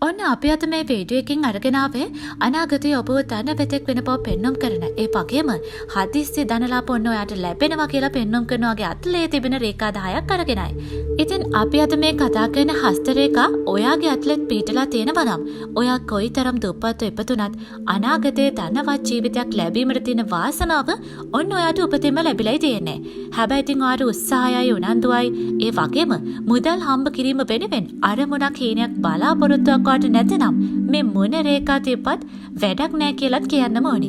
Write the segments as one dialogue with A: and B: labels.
A: ඔන්න අපි අද මේ වීඩියෝ එකෙන් අරගෙන ආවේ අනාගතයේ ඔබව ධනවතෙක් වෙන බව පෙන්නුම් කරන, ඒ වගේම හදිස්සි ධනලාභ ඔන්න ඔයාට ලැබෙනවා කියලා පෙන්නුම් කරන වගේ අත්ලේ තිබෙන රේඛා 10ක් අරගෙනයි. ඉතින් අපි අද මේ කතා කරන හස්ත රේඛා ඔයාගේ අත්ලෙත් පිහිටලා තියෙනවා නම් ඔයා කොයිතරම් දුප්පත්ව ඉපදුනත් අනාගතයේ ධනවත් ජීවිතයක් ලැබීමට තියෙන වාසනාව ඔන්න ඔයාට උපතින්ම ලැබිලායි තියෙන්නේ. හැබැයි ඉතින් ඔයාට උත්සාහයයි උනන්දුවයි ඒ වගේම මුදල් හම්බ කිරීම වෙනුවෙන් අරමුණක් හීනයක් බලාපොරොත්තුවක් ඔයාට නැතිනම් මේ මොන රේඛා තිබ්බත් වැඩක් නෑ කියලත් කියන්නම ඕනි.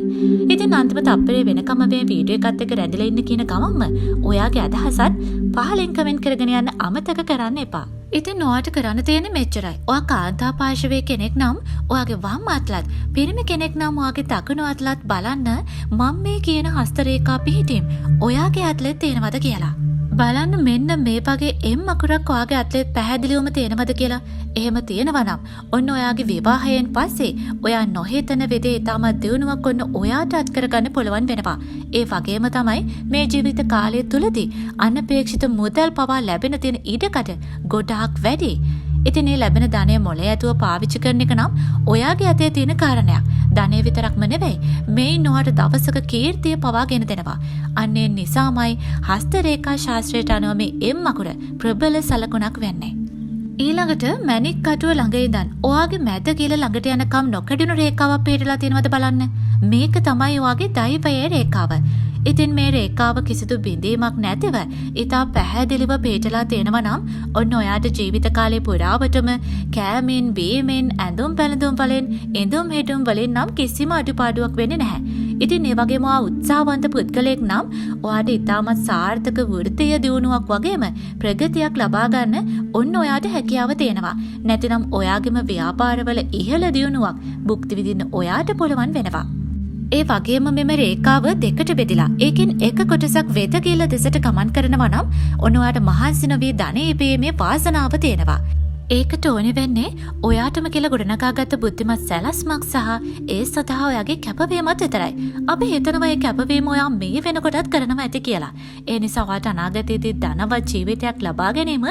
A: ඉතින් අන්තිම තප්පරේ වෙනකම මේ වීඩියෝ එකත් එක්ක රැඳිලා ඉන්න කියන ගමන්ම ඔයාගේ අදහසත් පහලින් කමෙන්ට් කරගෙන යන්න අමතක කරන්න එපා. ඉතින් ඔයාට කරන්න තියෙන්නේ මෙච්චරයි. ඔයා කාන්තා පාර්ශවයේ කෙනෙක් නම් ඔයාගේ වම් අත්ලත්, පිරිමි කෙනෙක් නම් ඔයාගේ දකුණු අත්ලත් බලන්න මම මේ කියන හස්ත රේඛා පිහිටීම් ඔයාගේ අත්ලෙත් තියෙනවද කියලා. බලන්න මෙන්න මේ වගේ එම් අකුරක් ඔයාගේ අත්ලෙත් පැහැදිලිවම තියෙනවද කියලා. එහෙම තියෙනවා නම් ඔන්න ඔයාගේ විවාහයෙන් පස්සේ ඔයා නොහිතන විදිහේ ඉතාමත් දියුණුවක් ඔන්න ඔයාට අත් කරගන්න පුළුවන් වෙනවා. ඒ වගේම තමයි මේ ජීවිත කාලය තුලදී අනපේක්ෂිත මුදල් පවා ලැබෙන තියෙන ඉඩකඩ ගොඩාක් වැඩි. ඉතින් මේ ලැබෙන ධනය මොලේ ඇතුව පාවිච්චි කරන එක නම් ඔයාගේ අතේ තියෙන කාරණයක්. ධනය විතරක්ම නෙවෙයි, මේන් ඔයාට දවසක කීර්තිය පවා ගෙන දෙනවා. අන්න ඒ නිසාමයි හස්ත රේඛා ශාස්ත්‍රයට අනුව මේ එම් අකුර ප්‍රබල සලකුණක් වෙන්නේ. ඊළඟට මැණික් කටුව ළඟ ඉඳන් ඔයාගේ මැද ගිල ළඟට යනකම් නොකඩුණු රේඛාවක් පිහිටලා තියෙනවද බලන්න. මේක තමයි ඔයාගේ දෛවයේ රේඛාව. ඉතින් මේ රේඛාව කිසිදු බිඳීමක් නැතිව ඉතා පැහැදිලිව පිහිටලා තියෙනවා නම් ඔන්න ඔයාට ජීවිත කාලය පුරාවටම කෑමෙන්, බීමෙන්, ඇඳුම් පැළඳුම් වලින්, ඉඳුම් හිටුම් වලින් නම් කිසිම අඩුපාඩුවක් වෙන්නේ නැහැ. ඉතින් ඒ වගේම ඔයා උත්සාහවන්ත පුද්ගලයෙක් නම් ඔයාට ඉතාමත් සාර්ථක වෘත්තීය දියුණුවක් වගේම ප්‍රගතියක් ලබා ගන්න ඔන්න ඔයාට හැකියාව තියෙනවා. නැතිනම් ඔයාගේම ව්‍යාපාරවල ඉහළ දියුණුවක් භුක්ති විඳින්න ඔයාට පුළුවන් වෙනවා. ඒ වගේම මෙම රේඛාව දෙකට බෙදිලා ඒකෙන් එක කොටසක් වෙදගිල්ල දෙසට ගමන් කරනවා නම් ඔන්න ඔයාට මහන්සි නොවී ධනය ඉපයීමේ වාසනාව තියෙනවා. ඒකට ඕනේ වෙන්නේ ඔයාටම කියලා ගොඩනගාගත්ත බුද්ධිමත් සැලැස්මක් සහ ඒ සඳහා ඔයාගේ කැපවීමත් විතරයි. අපි හිතනවා ඒ කැපවීම ඔයා මේ වෙනකොටත් කරනවා ඇති කියලා. ඒ නිසා ඔයාට අනාගතයේදී ධනවත් ජීවිතයක් ලබා ගැනීම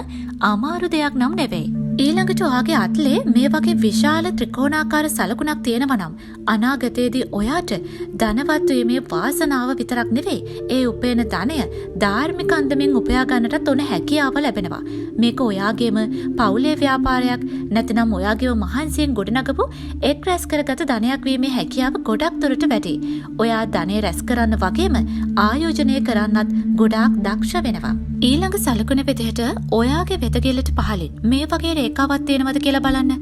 A: අමාරු දෙයක් නම් නෙවෙයි. ඊළඟට ඔයාගේ අත්ලේ මේ වගේ විශාල ත්‍රිකෝණාකාර සලකුණක් තියෙනවා නම් අනාගතයේදී ඔයාට ධනවත් වීමේ වාසනාව විතරක් නෙවෙයි, ඒ උපයන ධනය ධාර්මික අන්දමින් උපයා ගන්නටත් ඕන හැකියාව ලැබෙනවා. මේක ඔයාගේම පවුලේ ව්‍යාපාරයක් නැතිනම් ඔයාගේම මහන්සියෙන් ගොඩනගපු එක් රැස් කරගත ධනයක් වීමේ හැකියාව ගොඩක් දුරට වැඩි. ඔයා ධනය රැස් කරන්න වගේම ආයෝජනය කරන්නත් ගොඩාක් දක්ෂ වෙනවා. ඊළඟ සලකුණ විදිහට ඔයාගේ වෙදගිල්ලට පහළින් මේ වගේ රේඛාවක් තියෙනවද කියලා බලන්න.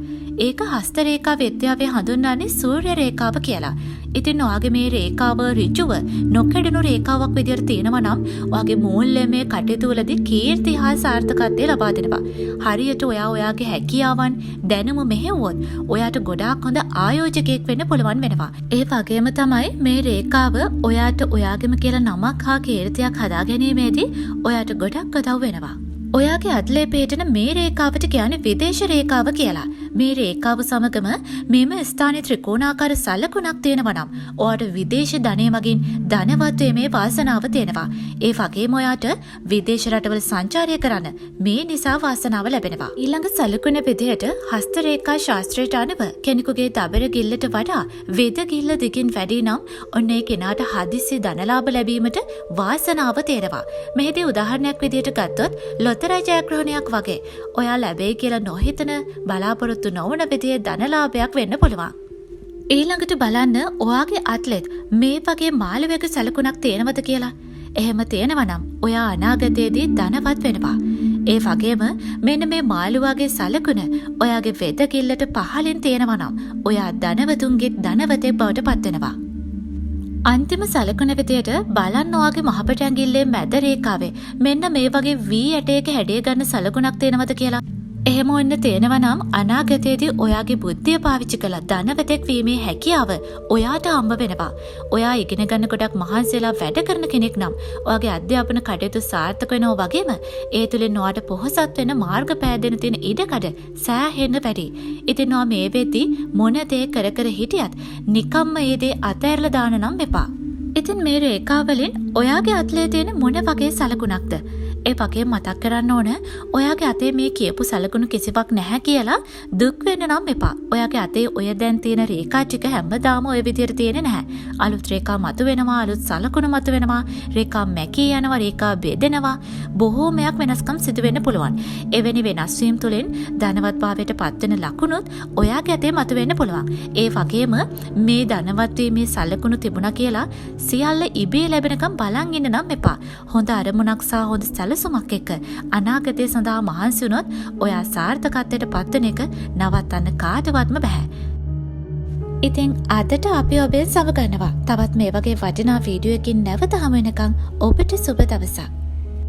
A: ඒක හස්ත රේඛා විද්‍යාවේ හඳුන්වන්නේ සූර්ය රේඛාව කියලා. ඉතින් ඔයාගේ මේ රේඛාව ඍජුව නොකැඩුණු රේඛාවක් විදිහට තියෙනවා නම් ඔයාගේ මූල්‍යමය කටයුතු වලදී කීර්ති හා සාර්ථකත්වය ලබා දෙනවා. හරියට ඔයා ඔයාගේ හැකියාවන් දැනුම මෙහෙව්වොත් ඔයාට ගොඩාක් හොඳ ආයෝජකයෙක් වෙන්න පුළුවන් වෙනවා. ඒ වගේම තමයි මේ රේඛාව ඔයාට ඔයාගේම කියලා නමක් හා කීර්තියක් හදා ගැනීමේදී ඔයාට ගොඩක් උදව් වෙනවා. ඔයාගේ අත්ලේ පිහිටන මේ රේඛාවට කියන්නේ විදේශ රේඛාව කියලා. මේ රේඛාව සමගම මෙම ස්ථානයේ ත්‍රිකෝණාකාර සලකුණක් තියෙනවා නම් ඔයාට විදේශ ධනය මගින් ධනවත් වීමේ වාසනාව තියෙනවා. ඒ වගේම ඔයාට විදේශ රටවල සංචාරය කරන්න මේ නිසා වාසනාව ලැබෙනවා. ඊළඟ සලකුණ විදිහට හස්ත රේඛා ශාස්ත්‍රයට අනුව කෙනෙකුගේ දබර ගිල්ලට වඩා වෙද ගිල්ල දිගින් වැඩි නම් ඔන්න ඒ කෙනාට හදිසි ධනලාභ ලැබීමට වාසනාව තියෙනවා. මෙහිදී උදාහරණයක් විදිහට ගත්තොත් ලොතරැයි ජයග්‍රහණයක් වගේ ඔයා ලැබෙයි කියලා නොහිතන බලාපොරොත්තු නොවන විදිහේ ධනලාභයක් වෙන්න පුළුවන්. ඊළඟට බලන්න ඔයාගේ අත්ලෙත් මේ වගේ මාළුවෙක් සලකුණක් තියෙනවද කියලා. එහෙම තියෙනවා නම් ඔයා අනාගතයේදී ධනවත් වෙනවා. ඒ වගේම මෙන්න මේ මාළුවාගේ සලකුණ ඔයාගේ වෙදගිල්ලට පහළින් තියෙනවා නම් ඔයා ධනවතුන්ගේ ධනවතෙක් බවට පත් වෙනවා. අන්තිම සලකුණ විදියට බලන්න ඔයාගේ මහපට ඇඟිල්ලේ මැද රේඛාවේ මෙන්න මේ වගේ වී ඇටයක හැඩය ගන්න සලකුණක් තියෙනවද කියලා. එහෙම ඔන්න තියෙනවා නම් අනාගතයේදී ඔයාගේ බුද්ධිය පාවිච්චි කරලා ධනවතෙක් වීමේ හැකියාව ඔයාට හම්බ වෙනවා. ඔයා ඉගෙන ගන්න ගොඩක් මහන්සි වෙලා වැඩ කරන කෙනෙක් නම් ඔයාගේ අධ්‍යාපන කටයුතු සාර්ථක වෙනවා වගේම ඒ තුළින් ඔයාට පොහොසත් වෙන මාර්ග පෑදෙන තියෙන ඉඩකඩ සෑහෙන්න වැඩි. ඉතින් ඔයා මේ වෙද්දී මොන දේ කර කර හිටියත් නිකම්ම ඒ දේ අතෑරලා දාන්න නම් එපා. ඉතින් මේ රේඛාවලින් ඔයාගේ අත්ලේ තියෙන මොන වගේ සලකුණක්ද? ඒ වගේම මතක් කරන්න ඕන, ඔයාගේ අතේ මේ කියපු සලකුණු කිසිවක් නැහැ කියලා දුක් වෙන්න නම් එපා. ඔයාගේ අතේ ඔය දැන් තියෙන රේඛා ටික හැමදාම ඔය විදියට තියෙන්නේ නැහැ. අලුත් රේඛා මතුවෙනවා, අලුත් සලකුණු මතුවෙනවා, රේඛා මැකී යනවා, රේඛා බෙදෙනවා. බොහෝමයක් වෙනස්කම් සිදු වෙන්න පුළුවන්. එවැනි වෙනස් වීම් තුළින් ධනවත් භාවයට පත්වෙන ලකුණුත් ඔයාගේ අතේ මතුවෙන්න පුළුවන්. ඒ වගේම මේ ධනවත් වීමේ සලකුණු තිබුණා කියලා සියල්ල ඉබේ ලැබෙනකම් බලන් ඉන්න නම් එපා. හොඳ අරමුණක් සහ හොඳ සැලසුමක් එක්ක අනාගතය සඳහා මහන්සි වුණොත් ඔයා සාර්ථකත්වයට පත්වන එක නවත්තන්න කාටවත්ම බැහැ. ඉතින් අදට අපි ඔබෙන් සමගන්නවා. තවත් මේ වගේ වටිනා වීඩියෝ එකකින් නැවත හමු වෙනකන් ඔබට සුබ දවසක්.